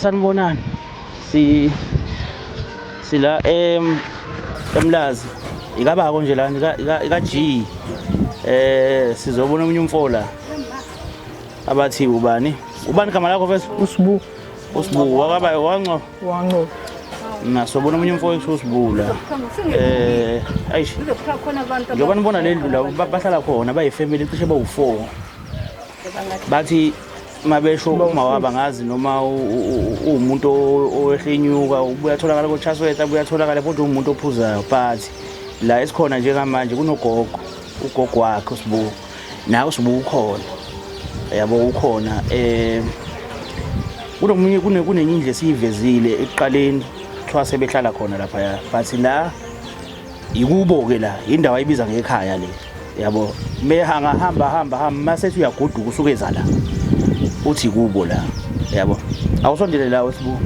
Sanibonani. Si sila em eMlazi. Ikabako nje la ika G. Sizobona omunye umfo la. Abathi ubani? Ubani igama lakho mfethu? USibu. USibu wakaba wanco. Wanco. Na sobona omunye umfo wethu uSibu la. Ayish. Njengoba nibona le ndlu la bahlala khona bayifamily cishe bawu4. Bathi mabesho uma waba ngazi noma uwumuntu owehlenyuka ubuya tholakala koChaswetha ubuya tholakala kodwa uwumuntu ophuzayo, but la esikhona njengamanje kunogogo, ugogo wakhe uSibu, nawe uSibu ukhona, yabo ukhona. Kunomunye kunenye indlu esiyivezile ekuqaleni kuthiwa sebehlala khona laphaya, but la yikubo-ke la indawo ayibiza ngekhaya le, yabo. Mehanga hamba hamba hamba masethi uyagoduka usuke eza la uthi kubo la, yabo. Awusondele la uSibu,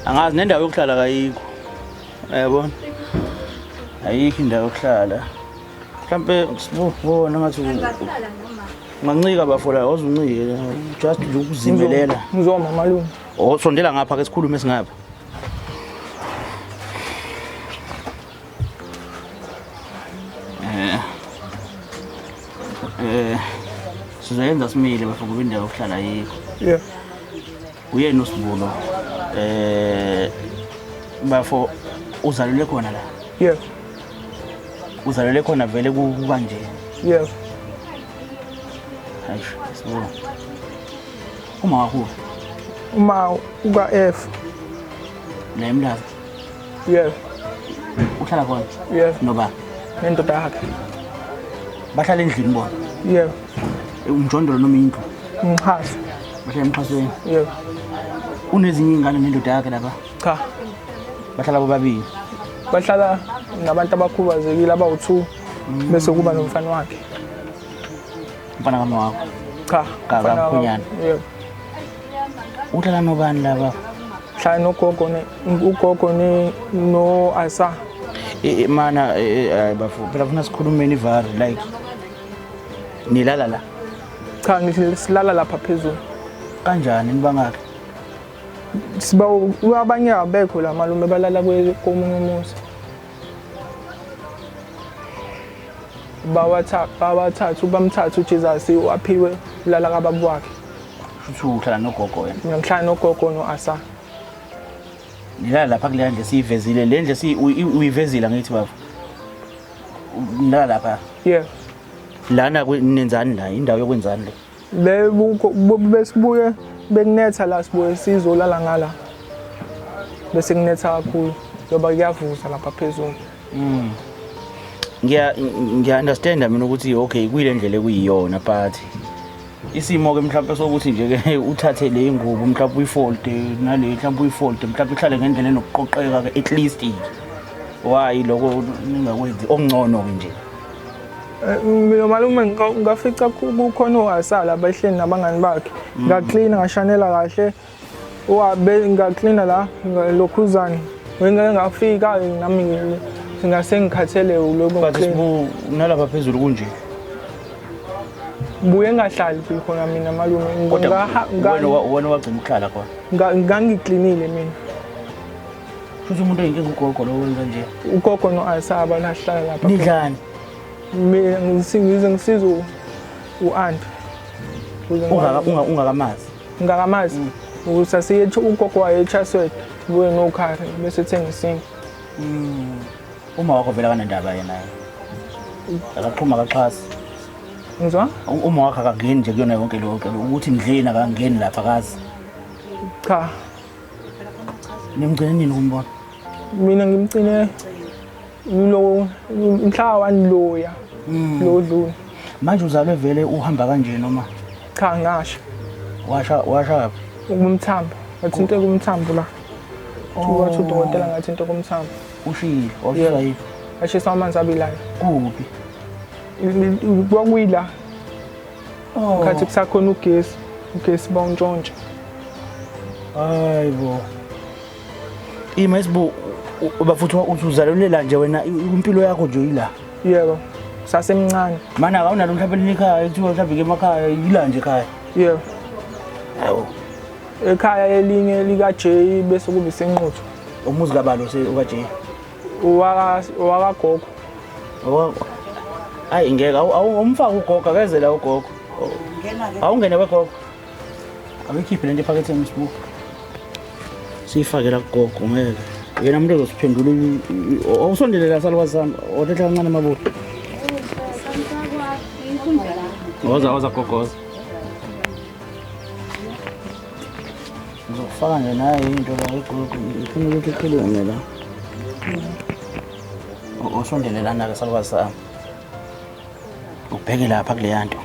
angazi nendawo yokuhlala kayikho, yabona, ayikho indawo yokuhlala. Mhlampe Sibu bona ngathi ungancika bafo la, awuzuncike just nje ukuzimelela. Ngizoma malume. Oh, sondela ngapha ke sikhulume singapha. Sizoyenza simile bafo ngoba indawo yokuhlala ayikho. Yeah. Uyena uSibulo. Bafo uzalelwe khona la? Yeah. Uzalelwe khona vele kuba nje? Yeah. Hayi, Sibulo. Uma wakho? Uma uka F. La eMlazi? Yeah. Uhlala khona? Yeah. Noba? Nendoda yakhe. Bahlala endlini bona? Yeah. Umjondolo noma indlu? Umxhaso. Bahlala emxhasweni? Yeah. Unezinye iy'ngane nendoda yakhe lapha? Cha. Bahlala bobabili? Bahlala nabantu abakhubazekile abawu-2 bese kuba nomfana wakhe. Umfana kama wakho? Cha. Kamkhwenyana? Yeah. Uhlala nobani laba? Hlala nogogo ne ugogo ne no Asa. Mana hayi bafo, phela funa sikhulumeni ivari like nilala la? Cha, ngithi silala lapha phezulu. Kanjani nibangaki? Siba abanye abekho la malume, balala komunye umuzi. Bawathathu bamthathu uJesus waphiwe ulala kababa wakhe. Futhi uhlala nogogo wena? Mina ngihlala nogogo no-Asa. Nilala lapha kule ndlu esiyivezile, le ndlu uyivezile angithi baba? Nilala lapha? Yeah. Lana nenzani la? Indawo yokwenzani le? Besibuye bekunetha la, sibuye sizolala ngala. Bese kunetha kakhulu ngoba kuyavuza lapha phezulu. Ngiya understand mina ukuthi okay kuyile ndlela ekuyiyona, but isimo ke mhlawumbe sokuthi nje ke uthathe le ngubo mhlawumbe uyifold nale mhlawumbe uyifold mhlawumbe ihlale ngendlela enokuqoqeka ke at least. Why lokho ningakwenzi okungcono ke nje? Mina malume ngafica kukhona oasala abahleli nabangani bakhe. Ngaklina ngashanela kahle. Wabe ngaklina la lokhuzana. Ngeke ngafika nami ngase ngikhathele lokho. But Sibu nalapha phezulu kunje. Buye ngahlali khona mina malume. Wena wagcina ukuhlala khona. Ngangiklinile mina. Futhi umuntu oyinkinga ugogo lo wenza nje. Ugogo no-Asaba lahlala lapha. Nidlani? Mina ngize ngisize u-aunt. Ungakamazi? Ngingakamazi. Sasiye ugogo waye eChaswet, sibuye nokhari bese thenga isinkwa. Uma wakho vele akanandaba yena. Akaxhuma akaxhasi. Ngizwa? Uma wakho akangeni nje kuyona yonke lonke ukuthi ndleni akangeni lapha akazi. Cha. Nimgcine nini ukumbona? Mina ngimgcine lo mhla waniloya lo dlula. Manje uzalwe vele uhamba kanje noma? Cha, ngasha. Washa, washa kaphi? Umthambo. Wathinte kumthambo la. Wathi udokotela ngathi into kumthambo. Ushile, washisa yiphi? Ashisa amanzi abilayo. Kuphi? Kwakuyila. Khathi kusakhona ugesi, ugesi bawuntshontsha. Hayibo. Ima Sibu, bafuthi uthi uzalelwe nje wena impilo yakho nje yila. Yebo. Sasemncane. Mana awunalo mhlawumbe elinye ikhaya, kuthiwa mhlawumbe ke emakhaya yila nje ekhaya. Yebo. Hawu. Ekhaya elinye lika-J bese kube isenquthu. Umuzi kabalo uka-J? Owakagogo. Hayi ngeke awumfake ugogo akeze la ugogo. Awungene wegogo. Awuyikhiphe lento ephaketheni isibuko. Siyifake la kugogo ngeke. Yena umuntu ozosiphendula awusondele la salukwazi sami. Othetha kancane mabulo. Woza woza gogo woza. Ngizokufaka nje nayo into la egogo. Ngifuna ukuthi ukhulume la. Osondele lana-ke salukwazi sami. Ubheke lapha kuleya nto.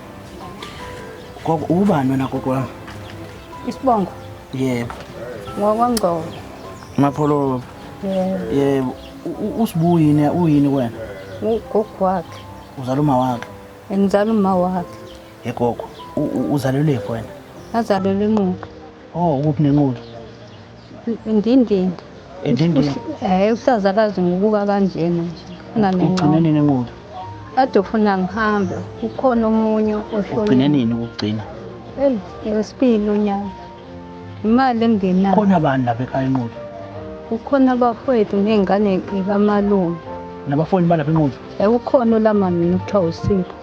Gogo ubani wena gogo wami? Isibongo. Yebo. NgokwaNgcobo. Mapholo. Yebo. Yebo. Usibu yini uyini kuwena? Ugogo wakhe. Uzala uma wakhe. Ngizala uma wakhe. Yegogo. Uzalelwe phi wena? Ngazalelwa eNquthu. Oh, ukuphi neNquthu? Endindini. Endindini. Usazakazi ngibuka kanjena nje. Ugcine nini eNquthu? Kade ufuna ngihambe. Kukhona omunye oshonile. Ugcine nini ukugcina? Hey, yesibili unyaka. Imali engenayo. Khona bani lapha ekhaya eNquthu? Kukhona abafowethu ney'ngane zikamalume. Nabafowenu balapha eNquthu? Ukhona olama mina okuthiwa uSipho.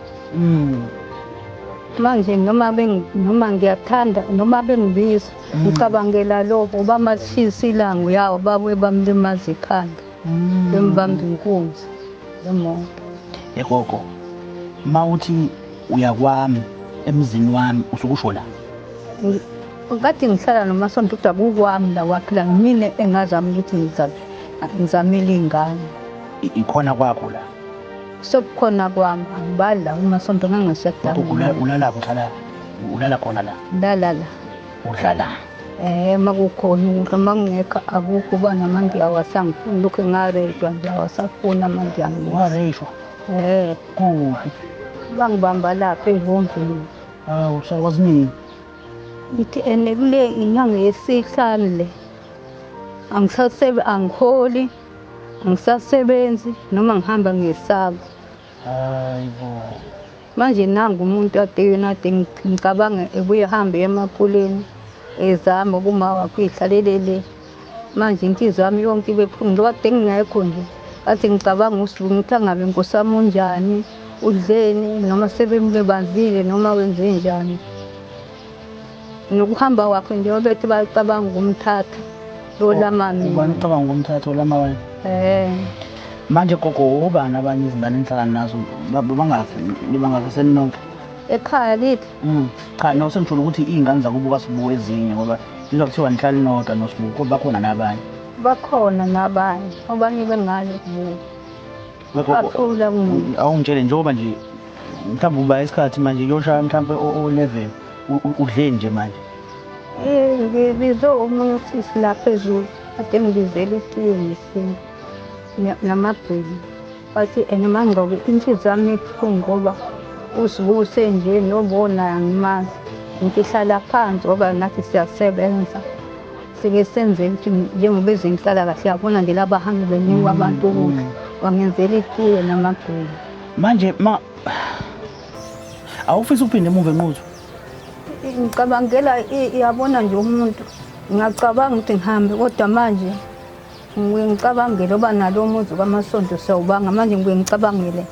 Manje noma noma ngiyathanda noma bengibiza ngicabangela lokho uba mashisa ilanga uyawa babuye bamlimaza ikhanda bembamba inkunzi ngemoto. Yegogo, uma uthi uyakwami emzini wami usuke usho la. Kade ngihlala noMasonto kodwa kukwami la kwakhe la mina engazama ukuthi ngizamele iy'ngane. Ikhona kwakho la. Sekukhona kwami angibali la uMasonto ngangisedamini. Ulala uhlala ulala khona la. Lala la. Udla la. Uma kukhona ukudla uma kungekho akukho uba namandiya awasangifuni lokhu ngarejwa nje awasafuni amandiya angilisa. Warejwa. Kuphi? Bangibamba lapha ehhovini. Hawu usakwazi nini? Ngithi ene kule inyanga yesihlanu le. Angisasebe angiholi, angisasebenzi noma ngihamba ngiyesaba. Hayibo. Manje nangu umuntu ade yena ade ngicabanga ebuye ehambe emakuleni ezama kuma wakhe uyihlalele le. Manje inhliziyo yami yonke ibe buhlungu njengoba kade ngingekho nje. Kade ngicabanga usuku ngithi angabe nkosi yami unjani, udleni noma sebemlibazile noma wenze njani. Nokuhamba kwakhe nje bethi bacabanga ukumthatha lo lama mina. Ubani ucabanga ukumthatha olama wena? Manje gogo ubani abanye izingane enihlala nazo bangaphi nibangaphi seninonke? Ekhaya lithi Cha no sengisholo ukuthi iy'ngane zakubo kaSibu ezinye ngoba ngizwa kuthiwa nihlala nodwa noSibu kodwa bakhona nabanye. Bakhona nabanye, abanye bengale kubo. Bakhula kumina. Awungitshele njengoba nje mhlawumbe uba isikhathi manje kuyoshaya mhlawumbe o-11 udleni nje manje. Ngibize omunye usisi la phezulu kade ngibizela itiye ngesintu namabheki. Bathi ene mangcobo inhliziyo yami ibuhlungu ngoba usibuse nje nobona angimazi. Ngithi hlala phansi ngoba nathi siyasebenza. Sike senze ukuthi njengoba ezenhlala kahle yabona nje laba hambe benikwa abantu ukudla. Wangenzela itiye namagwinya. Manje ma awufisi ukuphinde emuva eNquthu? Ngicabangela iyabona nje umuntu ngiyacabanga ukuthi ngihambe kodwa manje ngibuye ngicabangele oba nalo muzi kwaMasonto siyawubanga manje ngibuye ngicabangele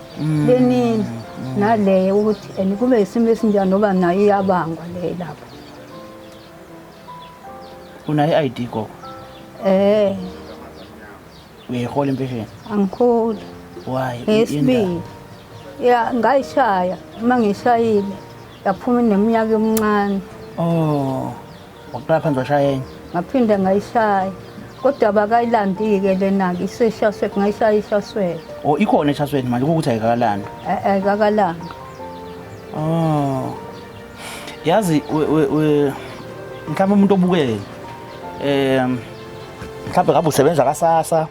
lenini naleyo ukuthi and kube isimo esinjani ngoba nayo iyabangwa le lapho. Unayo i-ID gogo? Uyayihola impesheni? Angikholi. Why? Ngesibili. Ya ngayishaya, uma ngishayile yaphuma neminyaka emincane. Oh. Waqala phansi washaya enye. Ngaphinda ngayishaya. Kodwa abakayilandike lena-ke iseshaswe ngayishaya ishaswele. Oh, ikhona eshasweni manje ukuthi ayikakalandi. Ayikakalandi. Oh. Yazi mhlawumbe umuntu obukele mhlawumbe ngabe usebenza kaSASSA,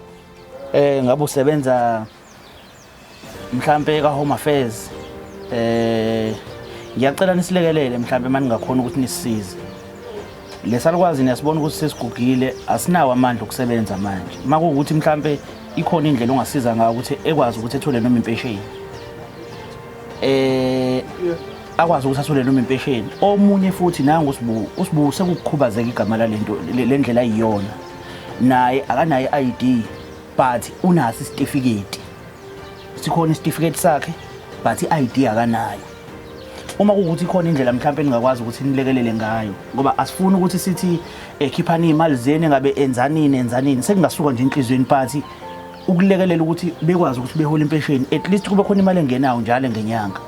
ngabe usebenza mhlambe ka Home Affairs, ngiyacela nisilekelele mhlambe maningakhona ukuthi nisisize. Lesalukwazi niyasibona ukuthi sesigugile, asinawo amandla okusebenza manje. Makuwukuthi mhlambe ikhona indlela ongasiza ngayo ukuthi ekwazi ukuthi ethole noma impesheni. Akwazi ukuthi athole noma impesheni. Omunye futhi nangu uSibu, uSibu sekukhubazeka igama lalento le ndlela ayiyona. Naye akanayo i-ID but unaso isitifiketi. Sikhona isitifiketi sakhe but i-ID akanayo. Uma kuwukuthi ikhona indlela mhlawumbe eningakwazi ukuthi nilekelele ngayo ngoba asifuni ukuthi sithi khiphani iy'mali zenu engabe enzanini enzanini sekungasuka nje enhliziyweni but ukulekelela ukuthi bekwazi ukuthi behole impesheni at least kube khona imali engenayo njalo ngenyanga.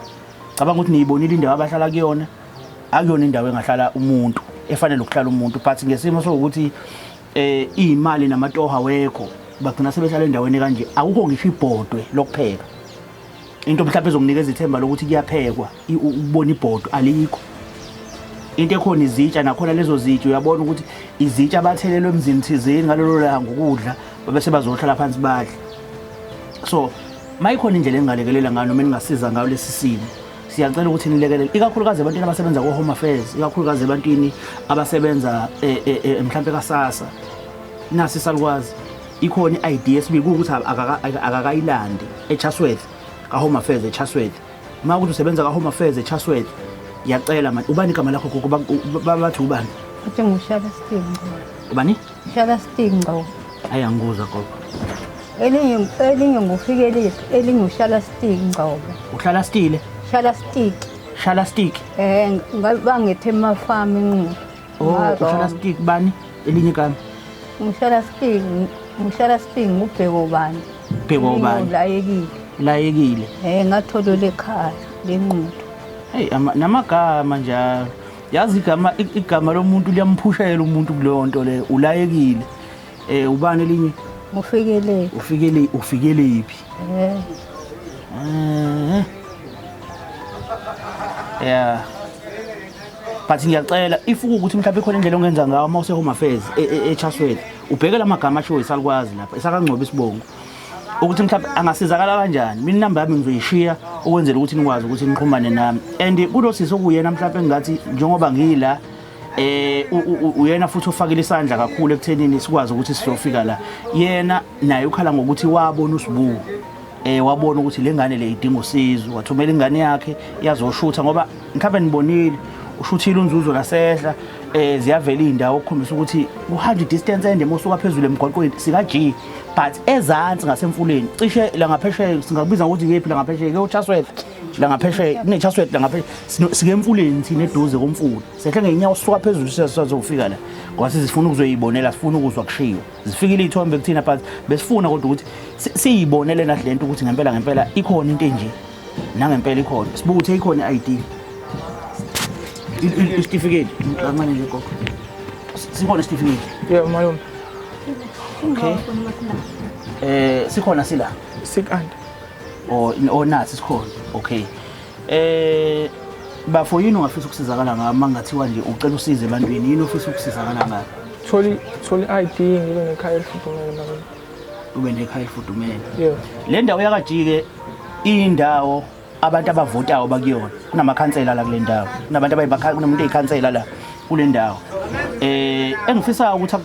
Cabanga ukuthi niyibonile indawo abahlala kuyona, akuyona indawo engahlala umuntu efanele ukuhlala umuntu but ngesimo sokuthi iy'mali namatoho awekho bagcina sebehlala endaweni kanje akukho ngisho ibhodwe lokupheka. Into mhlawumbe ezokunikeza ithemba lokuthi kuyaphekwa ukubona ibhodwe alikho. Into ekhona izitsha nakhona lezo zitsha uyabona ukuthi izitsha abathelelwe emzini thizeni ngalelo langa ukudla bese bazohlala phansi badle. So mayikhona indlela engingalekelela ngayo noma eningasiza ngayo lesi simo siyacela ukuthi nilekelele ikakhulukazi ebantwini abasebenza ko-home affairs ikakhulukazi ebantwini abasebenza mhlampe kasasa nasi isalukwazi ikhona i-ID yesibili kuwukuthi akakayilandi eChatsworth ka-home affairs eChatsworth uma ukuthi usebenza ka-home affairs eChatsworth ngiyacela manje ubani igama lakho gogo bathi ubani? Bathi nguShala Stingo. Ubani? Shala Stingo. Hayi angikuzwa gogo. Elinye elinye ngufikelile, elinye uShala Stingo. Uhlala stile? Shala Stick. Shala Stick. Bangethe emafamu enquthu. Oh, uShala Stick bani? Elinye igama? Ngishala Stick, ngishala Stick ngubheko bani? Bheko bani? Layekile. Layekile. Ngathola ekhaya lenquthu. Hey, namagama njalo. Yazi igama igama lomuntu liyamphushela umuntu kuleyo nto leyo, ulayekile. Ubani elinye? Ufikele. Ufikele, ufikeliphi? Yeah. But ngiyacela if ukuthi mhlawumbe ikhona indlela ongenza ngayo uma use Home Affairs eChatsworth ubheke lamagama ashiwo isalukwazi lapha esakangcobo isibongo ukuthi mhlawumbe angasizakala kanjani. Mina inamba yami ngizoyishiya ukwenzela ukuthi nikwazi ukuthi nixhumane nami and kulosisi okuyena mhlawumbe engathi njengoba ngila uyena futhi ofakile isandla kakhulu ekuthenini sikwazi ukuthi sizofika la. Yena naye ukhala ngokuthi wabona uSibu wabona ukuthi le ngane le idinga usizo wathumela ingane yakhe yazoshutha ngoba mhlawumbe nibonile ushuthile uNzuzo lasehla ziyavela indawo okukhombisa ukuthi kuhanjwa distance ende mosuka phezulu emgwaqweni sika G but ezansi ngasemfuleni cishe la ngaphesheya singakubiza ngokuthi ngephi la ngaphesheya ke uChatsworth la ngaphesheya kune Chatsworth la ngaphesheya sike emfuleni thina eduze komfula sehle ngeenyawo sisuka phezulu sizofika la ngoba sizifuna ukuzoyibonela sifuna ukuzwa kushiwo zifikile iy'thombe kuthina but besifuna kodwa ukuthi siyibonele nathi lento ukuthi ngempela ngempela ikhona into enje nangempela ikhona sibuka ukuthi ikhona i-ID isitifiketi kancane nje gogo sikhona isitifiketi Yebo malume. Okay. Sikhona sila Sikanda. O nathi sikhona. Okay. Bafo yini ungafisa ukusizakala ngayo uma kungathiwa nje ucela usize ebantwini yini ofisa ukusizakala ngayo? Tholi i-ID ngibe nekhaya elifudumele malume. Ube nekhaya elifudumele. Yebo. Le ndawo yakajike indawo abantu abavotayo bakuyona. Kunamakhansela la kule ndawo. Kunabantu abayibakha kunomuntu oyikhansela la kule ndawo. Engifisa ukuthi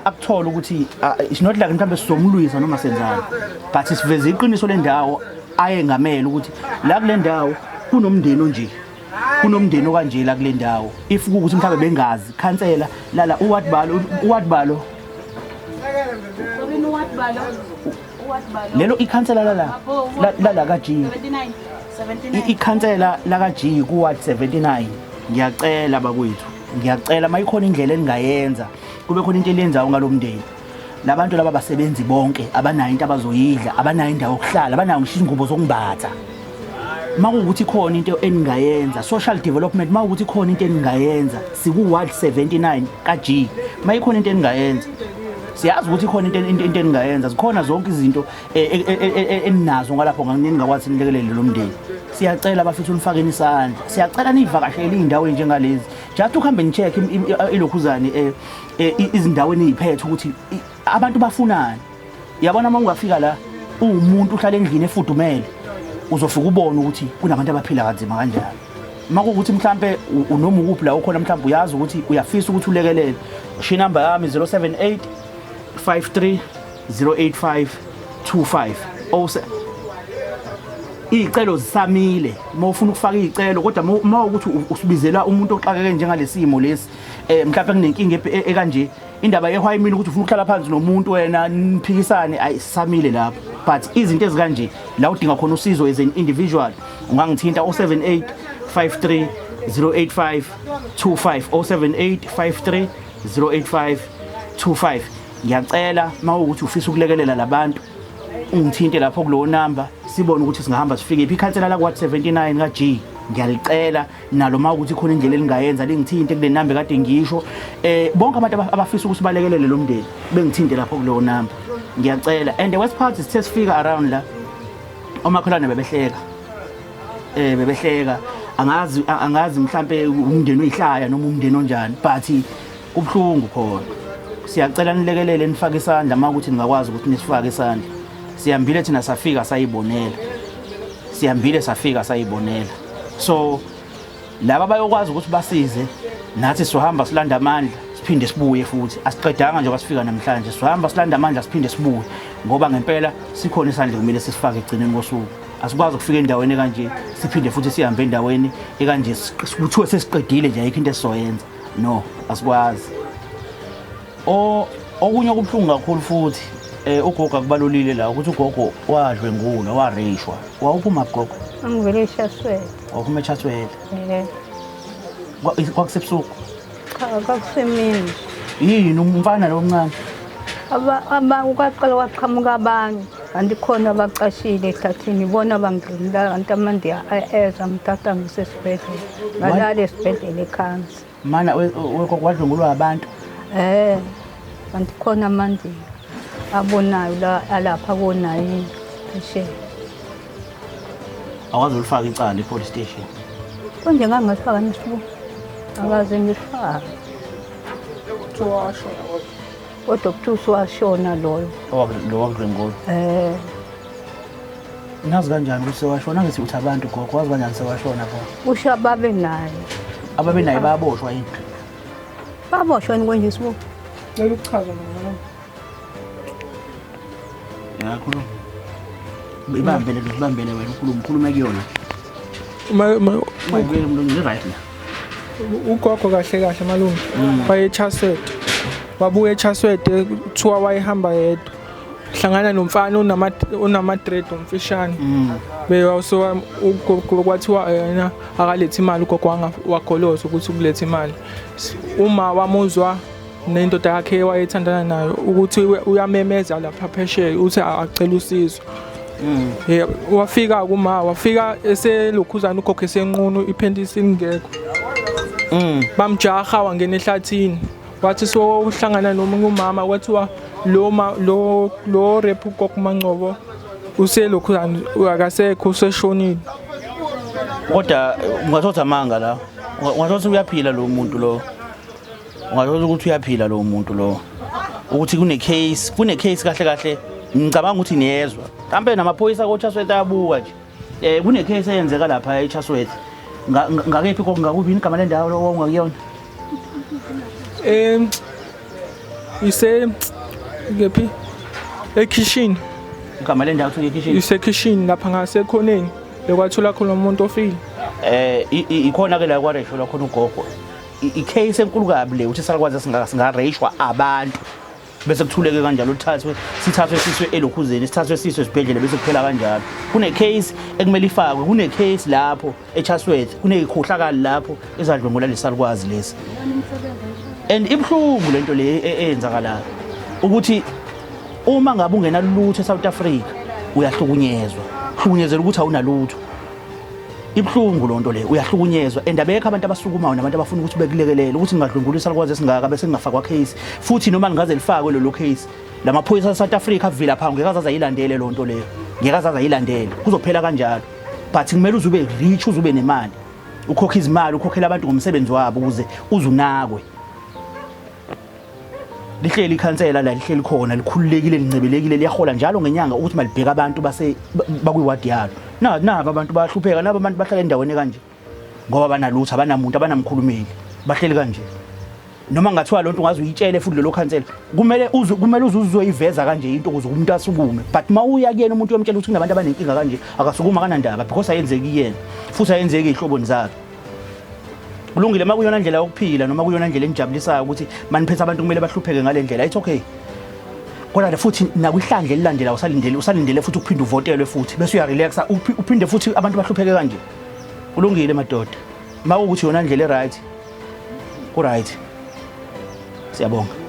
akuthole ukuthi it's not like mhlawumbe sizomlwisa noma senzani. But siveze iqiniso lendawo ayengamele ukuthi la kule ndawo kunomndeni onje. Kunomndeni okanje la kule ndawo. If kuwukuthi mhlawumbe bengazi khansela lala uward balo uward balo. Lelo ikhansela lala lala ka G. Ikhansela la ka G ku ward 79. Ngiyacela bakwethu. Ngiyacela mayikhona indlela eningayenza kube khona into eliyenzayo ngalomndeni. Labantu laba basebenzi bonke abanayo into abazoyidla, abanayo indawo yokuhlala, abanayo ngisho izingubo zokumbatha. Makuwukuthi khona into eningayenza social development, makuwukuthi khona into eningayenza siku ward 79 ka G. Mayikhona into eningayenza siyazi ukuthi khona into eningayenza, zikhona zonke izinto eninazo ngalapho ningakwazi nilekelele lo mndeni. Siyacela bafethu nifakeni isandla, siyacela nivakashele izindawo enjengalezi, just ukuhambe ni-check ilokhuzane izindawo eniziphethe ukuthi abantu bafunani. Yabona uma ungafika la uwumuntu uhlala endlini efudumele uzofika ubone ukuthi kunabantu abaphila kanzima kanjani. Uma kuwukuthi mhlambe unoma ukuphi la ukhona mhlambe uyazi ukuthi uyafisa ukuthi ulekelele, ushiya inamba yami 078 53 085 25. Iy'celo zisamile uma ufuna ukufaka iy'celo kodwa uma ukuthi usibizela umuntu oxakeke njengalesimo lesi um mhlawumbe kunenkinga ekanje indaba yehwayimini ukuthi ufuna ukuhlala phansi nomuntu wena niphikisane ayisamile lapho but izinto ezikanje la udinga khona usizo as an individual ungangithinta 078 53 085 25 078 53 085 25 ngiyacela uma ukuthi ufisa ukulekelela labantu ungithinte lapho kulowo number sibone ukuthi singahamba sifike phi ikhansela la kwa 79 ka G ngiyalicela nalo uma ukuthi khona indlela elingayenza lingithinte kule number kade ngisho bonke abantu abafisa ukuthi balekelele lo mndeni bengithinte lapho kulowo number ngiyacela. And the worst part sithe sifika around la omakhelwane bebehleka bebehleka angazi mhlambe umndeni oyihlaya noma umndeni onjani but kubuhlungu khona. Siyacela nilekelele nifake isandla uma ukuthi ningakwazi ukuthi nisifake isandla. Sihambile thina safika sayibonela, sihambile safika sayibonela. So laba bayokwazi ukuthi basize nathi sizohamba silanda amandla siphinde sibuye futhi. Asiqedanga njengoba sifika namhlanje, sizohamba silanda amandla siphinde sibuye ngoba ngempela sikhona isandla kumele sisifake ekugcineni kosuku. Asikwazi ukufika endaweni ekanje siphinde futhi sihambe endaweni ekanje kuthiwe sesiqedile nje ayikho into esizoyenza. No, asikwazi. Okunye okubuhlungu kakhulu futhi ugogo akubalulile la ukuthi ugogo wadlwengulwa wareyishwa. Wawuphuma gogo? Angivele eChatsworth. Wawuphuma eChatsworth? Kwakusebusuku? Cha, kwakusemini. Yini umfana lo omncane? Kwaqala kwaqhamuka abanye kanti khona abacashile ehlathini bona bangidlula kanti amandiya eza ngithatha ngisesibhedlela ngalala esibhedlela ekhansi. Mana wadlwengulwa abantu? Kanti khona amandiya abonayo la alapha konayo phesheya. Awazi ulifaka icala e-police station? Konje ngangalifaka nesibu. Akaze ngilifake. Kodwa kuthiwa usuwashona loyo. Lo wakudlwengula? Nazi kanjani ukuthi sewashona? Angithi uthi abantu gogo, wazi kanjani sewashona gogo? Usho ababe naye. Ababe naye bayaboshwa yini? Baboshwa yini konje sibu? Ngicela ukuchaza mina. Yakhuluma. Ibambele ibambele wena ukhuluma ukhulume kuyona. Uma ngibele right la. Ugogo kahle kahle malume. Waye-Chatsworth. Wabuya eChatsworth kuthiwa wayehamba yedwa. Hlangana nomfana onama-dread omfishane. Ugogo kwathiwa yena akalethe imali, ugogo wagoloza ukuthi ukuletha imali. Uma wamuzwa nendoda yakhe wayethandana nayo ukuthi uyamemeza lapha phesheya uthi acela usizo. Wafika kuma wafika eselokhuzana ugogo esenqunu iphentisi ingekho. Bamjaha wangena ehlathini. Wathi sohlangana nomunye umama kwathiwa lo rep ugogo Mangcobo uselokhuzana akasekho useshonile. Kodwa ungathatha amanga la. Ungathatha uyaphila lo muntu lo. Ungathola ukuthi uyaphila lo muntu lo. Ukuthi kune case, kune case kahle kahle ngicabanga ukuthi niyezwa. Mhlambe namaphoyisa koChatsworth ayabuka nje. Kune case eyenzeka lapha eChatsworth. Ngakephi ngakuphi igama lendawo lo ongakuyona? Ise kephi? Ekhishini. Igama lendawo kuthiwa ekhishini. Isekhishini lapha ngasekhoneni lekwathola khona umuntu ofile. Ikhona ke la kwaresho khona ugogo. I-case enkulu kabi le ukuthi salukwazi singareyishwa abantu bese kuthuleke kanjalo uthathwe sithathwe siswe elokhuzeni sithathwe siswe esibhedlela bese kuphela kanjalo. Kune case ekumele ifakwe, kune case lapho eChatsworth, kuneyikhohlakali lapho ezadlwengula lesalukwazi lesi. And ibuhlungu lento le eyenzakalayo ukuthi uma ngabe ungena lutho eSouth Africa uyahlukunyezwa, hlukunyezela ukuthi awunalutho. Ibuhlungu lonto le, uyahlukunyezwa and abekho abantu abasukumayo nabantu abafuna ukuthi bekulekelele ukuthi ngingadlwengula isalukwazi esingaka bese ngingafakwa case. Futhi noma lingaze lifakwe lelo case, lamaphoyisa aseSouth Africa avila phambi ngeke azaze ayilandele lonto leyo, ngeke azaze ayilandele, kuzophela kanjalo. But kumele uze ube rich, uze ube nemali, ukhokhe izimali, ukhokhele abantu ngomsebenzi wabo ukuze uzunakwe. Lihleli ikhansela la, lihleli khona, likhululekile, lincebelekile, liyahola njalo ngenyanga ukuthi malibheke abantu base bakwiwadi yalo. Naba abantu bayahlupheka, naba abantu bahlala endaweni kanje ngoba banalutho, abanamuntu, abanamkhulumeli, bahleli kanje. Noma ngathiwa lonto ungaze uyitshele futhi lelo khansela, kumele uze kumele uze uzoyiveza kanje into ukuze umuntu asukume. But uma uya kuyena umuntu uyomtshela ukuthi kunabantu abanenkinga kanje, akasukuma, kanandaba because ayenzeki kuyena futhi ayenzeki ey'hloboni zakhe. Kulungile uma kuyona ndlela yokuphila noma kuyona ndlela enijabulisayo ukuthi maniphethe abantu kumele bahlupheke ngale ndlela, it's okay. Kodwa futhi nakwihlandla elilandela usalindele usalindele futhi ukuphinde uvotelwe futhi bese uyarelaxa, uphinde futhi abantu bahlupheke kanje. Kulungile madoda, uma kuwukuthi yona ndlela e-right, ku-right, siyabonga.